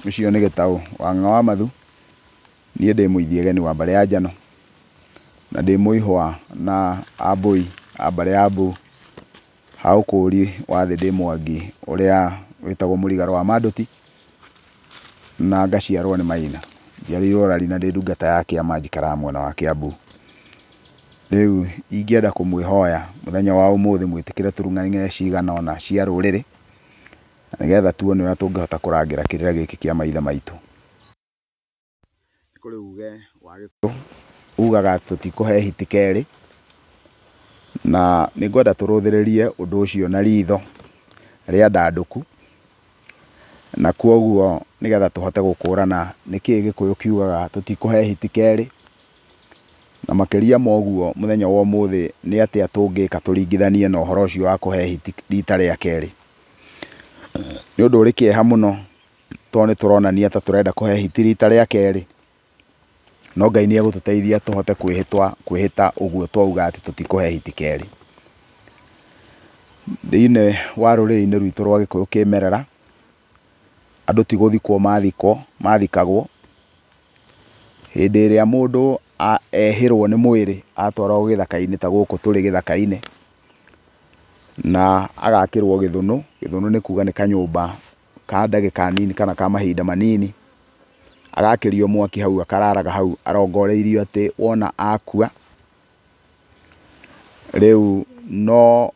Ũcio nĩ Gĩtaũ Wang'a wa Mathu, niĩ ndĩ mũithiegeni wa mbarĩ ya Njano, na ndĩ mũihwa na Ambũi a mbarĩ ya Mbu. Ha ũkũri wa thĩ ndĩ Mwangi ũrĩa wĩtagwo Mũrigarũ wa Manduti, na ngaciarwo nĩ Maina. Njiarĩirwo Rari na ndĩ ndungata ya kĩama njikaraga mwena wa Kĩambu. Rĩu ingĩenda kũmwĩhoya mũthenya wa ũmũthĩ mwĩtĩkĩre tũrung'ane cigana ũna cia rũrĩrĩ, na nĩgetha tuone ũrĩa tũngĩhota kũrangĩra kĩrĩra gĩkĩ kĩa maithe maitũ. Nĩ kũrĩ uge wa Gĩkũyũ ugaga atĩ tũtikũhe hiti kerĩ, na nĩ ngwenda tũrũthĩrĩrie ũndũ ũcio na ritho rĩa ndandũku, na kwoguo nĩgetha tũhote gũkũrana nĩkĩĩ Gĩkũyũ kiugaga tũtikũhe hiti kerĩ, na makĩria ma ũguo mũthenya wa ũmũthĩ nĩ atĩa tũngĩka tũringithanie na ũhoro ũcio wa kũhe hiti rita rĩa kerĩ. Nĩ ũndũ ũrĩ kĩeha mũno tondũ nĩ tũronania ta tũrenda kũhe hiti rita rĩa kerĩ, no Ngai nĩ egũtũteithia tũhote kwĩhĩta ũguo twauga atĩ tũtikũhe hiti kerĩ. Thĩinĩ wa rũrĩrĩ-inĩ rwitũ rwa Gĩkũyũ kĩmerera, andũ ti gũthikwo mathikagwo. Hĩndĩ ĩrĩa mũndũ ehĩrwo nĩ mwĩrĩ atwarwo gĩthaka-inĩ ta gũkũ tũrĩ gĩthaka-inĩ, na agakĩrwo gĩthũnũ. Gĩthũnũ nĩ kuga nĩ kanyũmba ka ndagĩka nini kana ka mahinda manini, agakĩrio mwaki hau akararaga hau arongoreirio atĩ wona akua rĩu no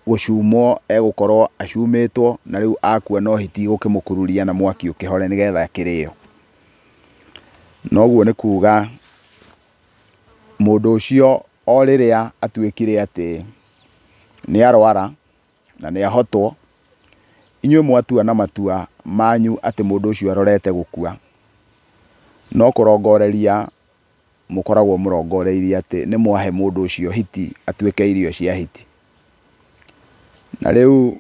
gũcumwo egũkorwo acumĩtwo, na rĩu akua no hiti igũkĩmũkururia na mwaki ũkĩhore nĩgetha akĩrĩo. Noguo nĩ kuga mũndũ ũcio o rĩrĩa atuĩkire atĩ nĩ arwara na nĩ ahotwo, inyuĩ mwatua na matua manyu atĩ mũndũ ũcio arorete gũkua, no kũrongoreria mũkoragwo mũrongoreirie atĩ nĩ mwahe mũndũ ũcio hiti atuĩke irio cia hiti. Na rĩu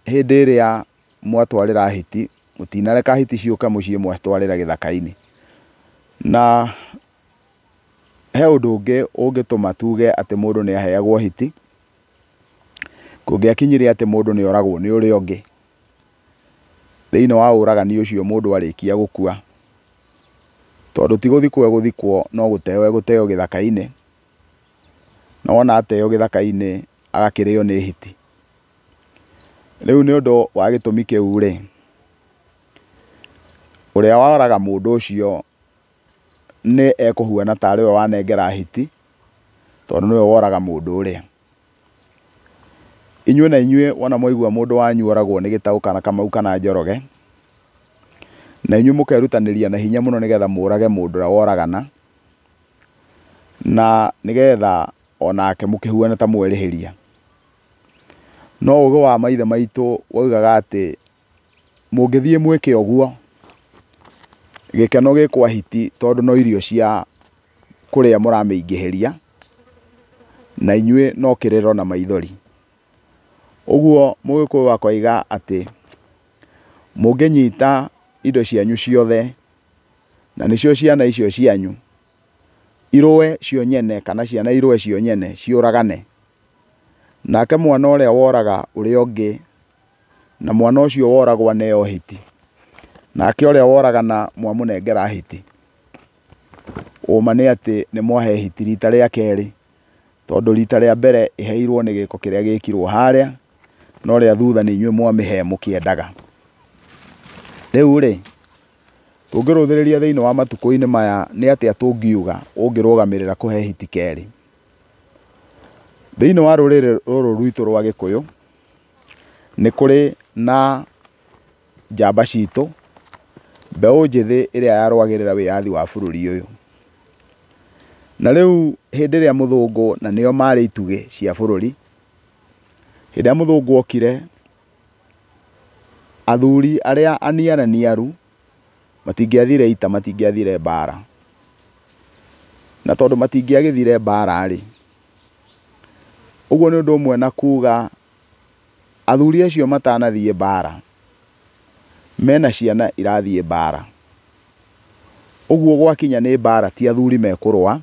hĩndĩ ĩrĩa mwatwarĩra hiti, mũtinareka hiti ciũke mũciĩ, mwatwarĩra gĩthaka-inĩ. Na he ũndũ ũngĩ ũngĩtũma tuge atĩ mũndũ nĩ aheagwo hiti, kũngĩakinyire atĩ mũndũ nĩ oragwo nĩ ũrĩa ũngĩ. Thĩinĩ wa ũragani ũcio mũndũ arĩkia gũkua, tondũ ti gũthikwo egũthikwo no gũteo egũteo gĩthaka-inĩ, na wona ateo gĩthaka-inĩ agakĩrĩo nĩ hiti. Rĩu nĩ ũndũ wa gĩtũmi kĩu rĩ, ũrĩa woraga mũndũ ũcio nĩ ekũhuana tarĩ we wanengera hiti, tondũ nĩwe woraga mũndũ ũrĩa. Inyuĩ na inyuĩ wona mwaigua mũndũ wanyu oragwo nĩ Gĩtaũ kana Kamau kana Njoroge, na inyuĩ mũkerutanĩria na hinya mũno nĩgetha mũrage mũndũ ũrĩa woragana, na nĩgetha onake mũkĩhuane ta mwerĩhĩria. No ũgĩ wa maithe maitũ waugaga atĩ mũngĩthiĩ mwĩke ũguo, gĩkeno gĩ kwa hiti tondũ no irio cia kũrĩa mũramĩingĩhĩria, na inyuĩ no kĩrĩro na maithori. Ũguo Mũgĩkũyũ akoiga atĩ mũngĩnyita indo cianyu ciothe, na nĩcio ciana icio cianyu, irũe cio nyene kana ciana irũe cio nyene ciũragane, nake mwana ũrĩa woraga ũrĩa ũngĩ na mwana ũcio woragwo aneo hiti, nake ũrĩa woragana mwamũnengera hiti, ũma nĩ atĩ nĩ mwahe hiti rita rĩa kerĩ, tondũ rita rĩa mbere ĩheirwo nĩ gĩko kĩrĩa gĩkirwo harĩa, no rĩa thutha nĩ inyuĩ mwamĩhe mũkĩendaga. Rĩu rĩ, tũngĩrũthĩrĩria thĩinĩ wa matukũ-inĩ maya nĩ atĩa tũngiuga ũngĩrũgamĩrĩra kũhe hiti kerĩ? Thĩinĩ wa rũrĩrĩ rũrũ rwitũ rwa Gĩkũyũ, nĩ kũrĩ na njamba citũ, mbeũ njĩthĩ ĩrĩa yarũagĩrĩra wĩyathi wa bũrũri ũyũ. Na rĩu hĩndĩ ĩrĩa mũthũngũ, na nĩo marĩ itugĩ cia bũrũri, hĩndĩ ĩrĩa mũthũngũ okire, athuri arĩa aniaraniaru matingĩathire ita, matingĩathire mbara. Na tondũ matingĩagĩthire mbara rĩ, ũguo nĩ ũndũ ũmwe na kuga athuri acio matanathiĩ mbara, mena ciana irathiĩ mbara. Ũguo gwakinya nĩ mbara ti athuri mekũrũa,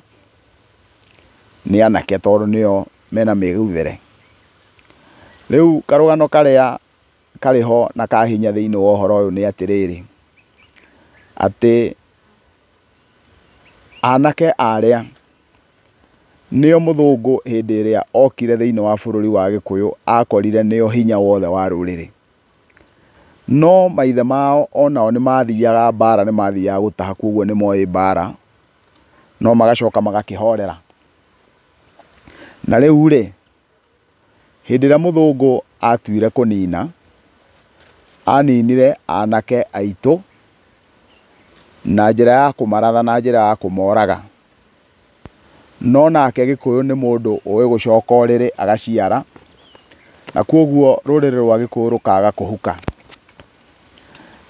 nĩ anake tondũ nĩo mena mĩguthere. Rĩu karũgano karĩa karĩ ho na ka hinya thĩinĩ wa ũhoro ũyũ nĩ atĩrĩrĩ, atĩ anake arĩa nĩo mũthũngũ hĩndĩ ĩrĩa okire thĩinĩ wa bũrũri wa Gĩkũyũ akorire nĩo hinya wothe wa rũrĩrĩ. No maithe mao onao nĩ mathiaga mbara, nĩ mathiaga gũtaha, koguo nĩ moĩ mbara, no magacoka magakĩhorera. Na rĩu rĩ, hĩndĩ ĩrĩa mũthũngũ atuire kũnina, aninire anake aitũ na njĩra ya kũmaratha na njĩra ya kũmoraga. No nake Gĩkũyũ nĩ mũndũ ũĩ gũcoka ũrĩrĩ agaciara, na koguo rũrĩrĩ rwa Gĩkũyũ rũkaga kũhuka.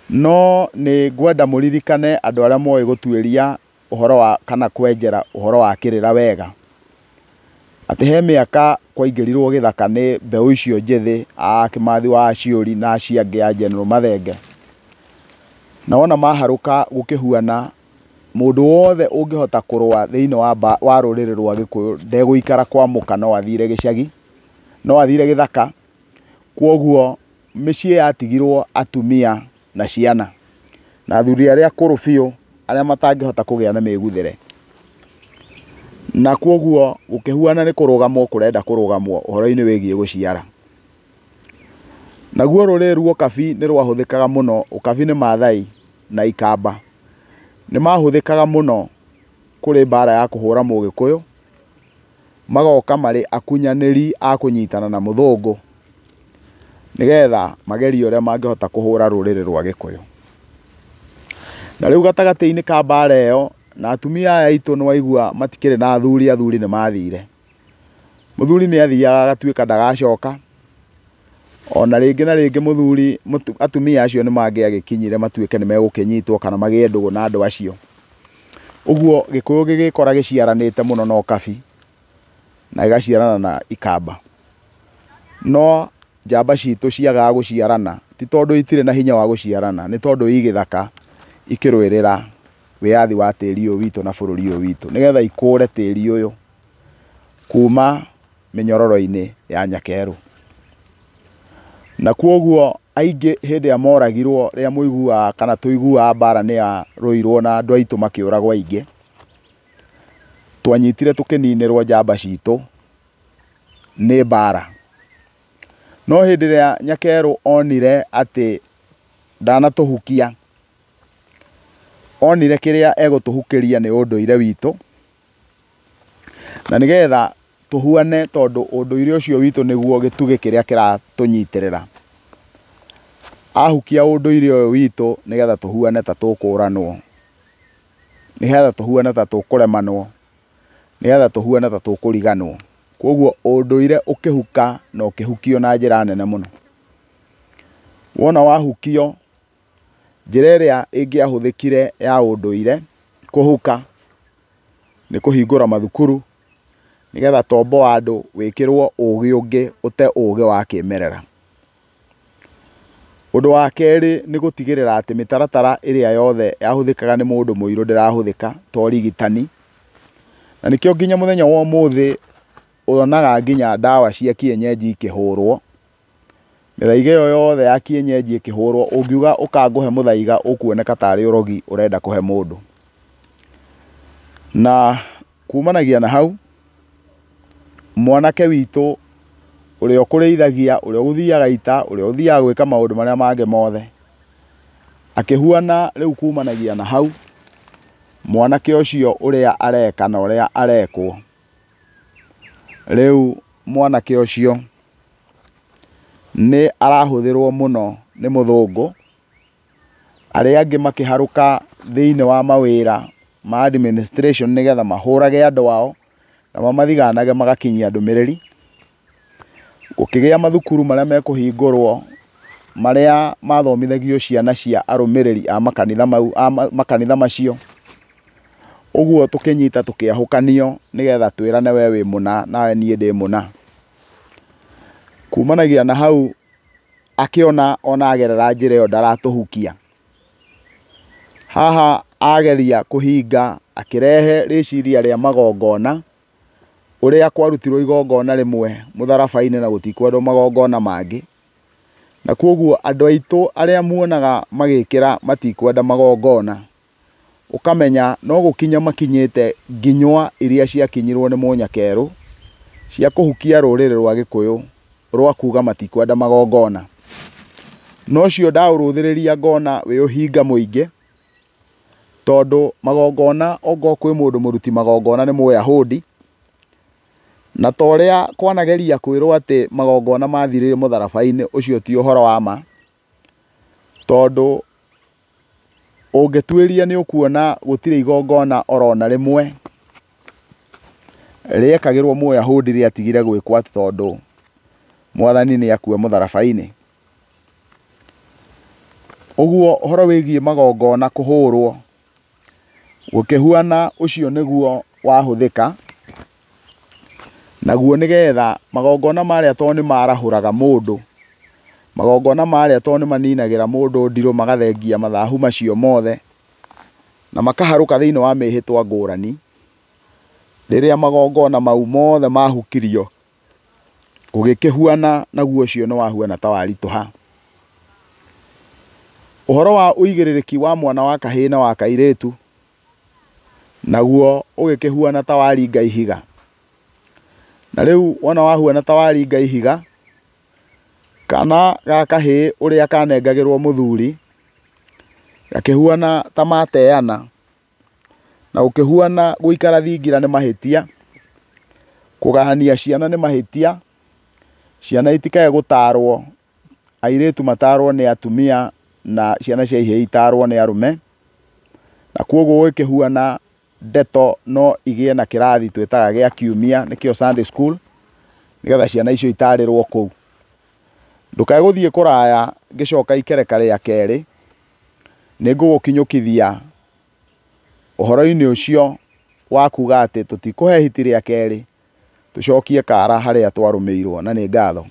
No nĩ ngwenda mũririkane andũ arĩa moĩ gũtuĩria ũhoro wa kana kwenjera ũhoro wa kĩrĩra wega, atĩ he mĩaka kwaingĩrirwo gĩthaka nĩ mbeũ icio njĩthĩ a Kĩmathi wa Aciũri na acio angĩ a General Mathenge. Na wona maharũka gũkĩhuana mũndũ wothe ũngĩhota kũrũa thĩinĩ wa rũrĩrĩ rwa Gĩkũyũ ndegũikara kwa mũka, no athire gĩcagi, no athire gĩthaka. Kwoguo mĩciĩ yatigirwo atumia na ciana na athuri arĩa akũrũ biũ arĩa matangĩhota kũgĩa na mĩguthĩre. Na kwoguo gũkĩhuana nĩ kũrũgamwo kũrenda kũrũgamwo ũhoro-inĩ wĩgiĩ gũciara. Naguo rũrĩrĩ rwa ũkabi nĩ rwahũthĩkaga mũno. Ũkabi nĩ Maathai na Ikamba nĩ mahũthĩkaga mũno kũrĩ mbara ya kũhũra mũgĩkũyũ, magoka marĩ akunyanĩri a kũnyitana na mũthũngũ nĩgetha magerie ũrĩa mangĩhota kũhũra rũrĩrĩ rwa Gĩkũyũ. Na rĩu gatagatĩ-inĩ ka mbara ĩyo na atumia aya aitũ nĩ waigua matikĩrĩ na athuri, athuri nĩ mathire. Mũthuri nĩ athiaga agatuĩka ndagacoka, ona rĩngĩ na rĩngĩ mũthuri, atumia acio nĩ mangĩagĩkinyire matuĩke nĩ megũkĩnyitwo kana magĩe ndũgũ na andũ acio. Ũguo Gĩkũyũ gĩgĩkora gĩciaranĩte mũno na ũkabi na gĩgaciarana na Ikamba. No njamba citũ ciagaga gũciarana ti tondũ itirĩ na hinya wa gũciarana, nĩ tondũ i gĩthaka ikĩrũĩrĩra wĩyathi wa tĩri ũyũ witũ na bũrũri ũyũ witũ, nĩgetha ikũre tĩri ũyũ kuma mĩnyororo-inĩ ya Nyakerũ. Na kwoguo aingĩ hĩndĩ ĩrĩa moragirwo, rĩrĩa mũiguaga kana tũiguaga mbara nĩ yarũirwo na andũ aitũ makĩũragwo aingĩ, twanyitire tũkĩninĩrwo njamba citũ nĩ mbara. No hĩndĩ ĩrĩa Nyakerũ onire atĩ ndanatũhukia, onire kĩrĩa egũtũhukĩria nĩ ũndũire witũ, na nĩgetha tũhuane tondũ ũndũire ũcio witũ nĩguo gĩtugĩ kĩrĩa kĩratũnyitĩrĩra. Ahukia ũndũire ũyũ witũ nĩgetha tũhuane ta tũkũranwo, nĩgetha tũhuane ta tũkũremanwo, nĩgetha tũhuane ta tũkũriganwo. Koguo ũndũire ũkĩhuka na ũkĩhukio na njĩra nene mũno. Wona wahukio, njĩra ĩrĩa ĩngĩahũthĩkire ya ũndũire kũhuka nĩ kũhingũra mathukuru nĩgetha tombo wa andũ wĩkĩrwo ũgĩ ũngĩ ũte ũgĩ wa kĩmerera. Ũndũ wa kerĩ nĩ gũtigĩrĩra atĩ mĩtaratara ĩrĩa yothe yahũthĩkaga nĩ mũndũ mũirũ ndĩrahũthĩka ta ũrigitani. Na nĩkĩo nginya mũthenya wa ũmũthĩ ũronaga nginya ndawa cia kienyeji ikĩhũrwo. Mĩthaiga ĩyo yothe ya kienyeji ĩkĩhũrwo, ũngiuga ũkangũhe mũthaiga ũkuoneka tarĩ ũrogi ũrenda kũhe mũndũ. Na kumanagia na hau, mwanake witũ ũrĩa ũkũrĩithagia, ũrĩa ũgũthiaga ita, ũrĩa ũthiaga gwĩka maũndũ marĩa mangĩ mothe, akĩhuana rĩu kumanagia na hau, mwanake ũcio ũrĩa areka na ũrĩa arekwo, rĩu mwanake ũcio nĩ arahũthĩrwo mũno nĩ mũthũngũ, arĩa angĩ makĩharũka thĩinĩ wa mawĩra ma administration nĩgetha mahũrage andũ ao na mamathiganage magakinyia ndũmĩrĩri. Gũkĩgĩa mathukuru marĩa mekũhingũrwo marĩa mathomithagio ciana cia arũmĩrĩri a makanitha mau, a makanitha macio. Ũguo tũkĩnyita tũkĩahũkanio nĩgetha twĩrane we wĩ mũna nawe niĩ ndĩ mũna. Kumanagia na hau akĩona ona agerera njĩra ĩyo ndaratũhukia. Haha ageria kũhinga akĩrehe rĩciria rĩa magongona, ũrĩa kwarutirwo igongona rĩmwe mũtharaba-inĩ na gũtikwendwo magongona mangĩ. Na kwoguo andũ aitũ arĩa muonaga magĩkĩra matikwenda magongona, ũkamenya no gũkinya makinyĩte nginywa iria ciakinyirwo nĩ Mũnyakerũ cia kũhukia rũrĩrĩ rwa Gĩkũyũ rwa kuga matikwenda magongona. No ũcio ndaũrũthĩrĩria ngona wĩ ũhinga mũingĩ, tondũ magongona ongorwo kwĩ mũndũ mũruti magongona nĩ Mũyahudi, na ta ũrĩa kwanageria kwĩrwo atĩ magongona mathirire mũtharaba-inĩ, ũcio ti ũhoro wa ma, tondũ ũngĩtuĩria nĩ ũkuona gũtirĩ igongona orona rĩmwe rĩekagĩrwo Mũyahudi rĩatigire gwĩkwo atĩ tondũ mwathani nĩ akue mũtharaba-inĩ. Ũguo ũhoro wĩgiĩ magongona kũhũrwo gũkĩhuana ũcio nĩguo wahũthĩka, naguo nĩgetha magongona marĩa tondũ nĩ marahũraga mũndũ, magongona marĩa tondũ nĩ maninagĩra mũndũ ndirũ, magathengia mathahu macio mothe na makaharũka thĩinĩ wa mĩhĩtwa ngũrani. Rĩrĩa magongona mau mothe mahukirio, gũgĩkĩhuana naguo ũcio nĩ wahuana ta waritũha. Ũhoro wa ũigĩrĩrĩki wa mwana wa kahĩĩ na wa kairĩtu naguo ũgĩkĩhuana ta waringa ihiga. Na rĩu wona wahuana ta waringa ihiga, kana ga kahĩĩ ũrĩa kanengagĩrwo mũthuri gakĩhuana ta mateana, na ũkĩhuana gũikara thingira nĩ mahĩtia, kũgayania ciana nĩ mahĩtia, ciana itikae gũtarwo, airĩtu matarwo nĩ atumia na ciana cia ihĩĩ itarwo nĩ arũme. Na kwoguo gũgĩkĩhuana ndeto no igĩe na kĩrathi twĩtaga gĩa kiumia, nĩkĩo Sunday school, nĩgetha ciana icio itarĩrwo kũu. Ndũkae gũthiĩ kũraya ngĩcoka ikereka rĩa kerĩ, nĩ ngũgũkinyũkithia ũhoro-inĩ ũcio wa kuga atĩ tũtikũhe hiti rĩa kerĩ, tũcokie kara harĩa twarũmĩirwo, na nĩ ngatho.